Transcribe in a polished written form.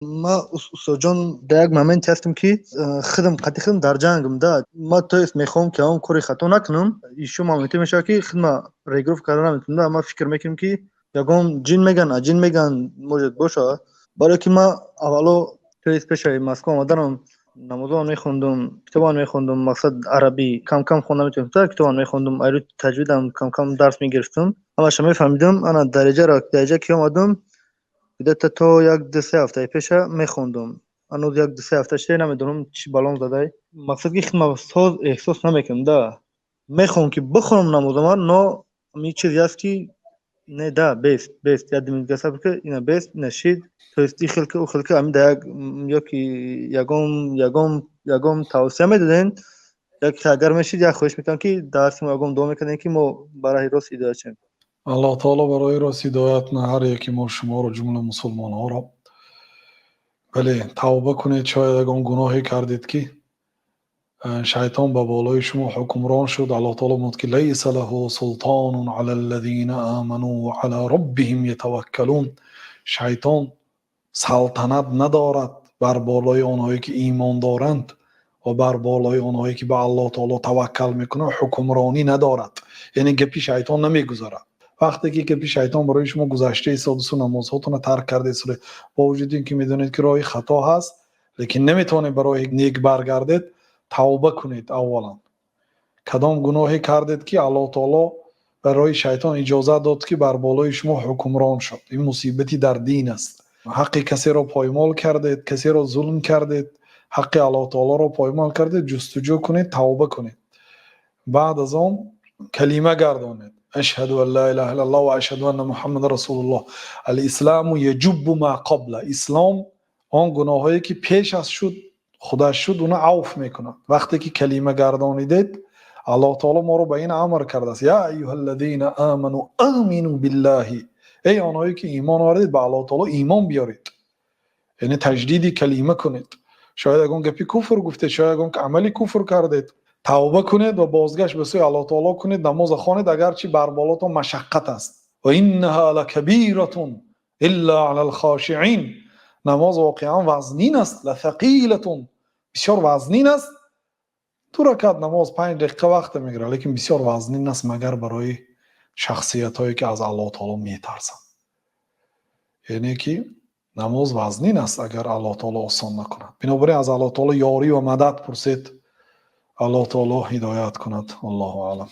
Ма, устодҷон, дар як моменте ҳастем, ки худам қати худам дар ҷангам да. Ма, то есть, мехоҳам, ки ҳамон кори хато накунам. Ишо моменте мешавад, ки худма регулировка карда наметавонам да. Ма фикр мекунам, ки ягон ҷин меган, аҷин меган, может боша, барое ки ма аввало, то есть, пешаи Москва омаданам намозоам мехондум, китобам мехондум, мақсад, арабӣ кам-кам хонда метавонистам, китобам мехондум, айрӯ таҷвидам кам-кам дарс мегирифтам, ҳамаша мефаҳмидам. Ана дараҷаро, дараҷа ки омадам, где-то то як ду се ҳафтаи пеша мехондум. Ҳанӯз як ду се ҳафта шуда, намедонам, чӣ балом задай. Мақсад, ки худма соз эҳсос намекунам да. Мехоҳам, ки бихонам намозама, но ҳамин чизе ҳаст, ки не да, бест, бест, як димига сабр ки, ина бест, ина шид. То есть, и хел ки, ӯ хел ки, ҳамин да як ёки ягон тавсия медоден, як агар мешид, як хоҳиш мекунам, ки дарси мо ягон дуо мекардем, ки мо ба раҳи рост ҳидоят шавем. Аллоҳ таоло барои рост ҳидоят кунад ҳар яки мо шуморо, ҷумла мусулмонҳоро. Бале, тавба кунед. Шояд ягон гуноҳе кардед, ки шайтон ба болои шумо ҳукмрон шуд. Аллоҳ таоло мегӯяд, ки ليس له سلطان على الذين آمنوا وعلى ربهم يتوكلون. Шайтон салтанат надорад бар болои онҳое, ки имон доранд, ва бар болои онҳое, ки ба Аллоҳ таоло таваккал мекунанд, ҳукмронӣ надорад, яъне гапи шайтон намегузарад. Вақте ки гапи шайтон барои шумо гузашта истодасу намозҳотонро тарк карда истода, бо вуҷуди ин ки медонед, ки роҳи хато ҳаст, лекин наметавонед ба роҳи нек баргардед, тавба кунед. Аввалан, кадом гуноҳе кардед, ки Аллоҳ таоло барои шайтон иҷозат дод, ки бар болои шумо ҳукмрон шуд? Ин мусибати дар дин аст. Ҳаққи касеро поймол кардед, касеро зулм кардед, ҳаққи Аллоҳ таолоро поймол кардед, ҷустуҷӯ кунед, тавба кунед. Баъд аз он калима гардонед: أشهد أن لا إله إلا الله وأشهد أن محمدا رسول الله. الإسلام يجب ما قبله. Ислом он гуноҳое, ки пеш аз шуд худаш шуд, уна авф мекунад, вақте ки калима гардонидед. Аллоҳ таоло моро ба ин амр кардааст: يا أيها الذين آمنوا آمنوا بالله. Эй онҳое, ки имон овардед, ба Аллоҳ таоло имон биёред, яъне таҷдиди калима кунед. Шояд ягон гапи куфр гуфтед, шояд ягон амали куфр кардед, тавба кунед ва бозгашт ба сӯи Аллоҳ таоло кунед. Намоза хонед, агарчи бар болотон машаққат аст. وإنها لكبيرة إلا على الخاشعين. Намоз воқеан вазнин аст, لثقيلة, бисёр вазнин аст. Ду ракат намоз 5 дақиқа вақта мегирад, лекин бисёр вазнин аст, магар барои шахсиятҳое, ки аз Аллоҳ таоло метарсанд. Яъне ки намоз вазнин аст, агар Аллоҳ таоло осон накунад. Бинобар ин аз Аллоҳ таоло ёрӣ ва мадад пурсед. Аллоҳ таоло ҳидоят кунад. Аллоҳу аълам.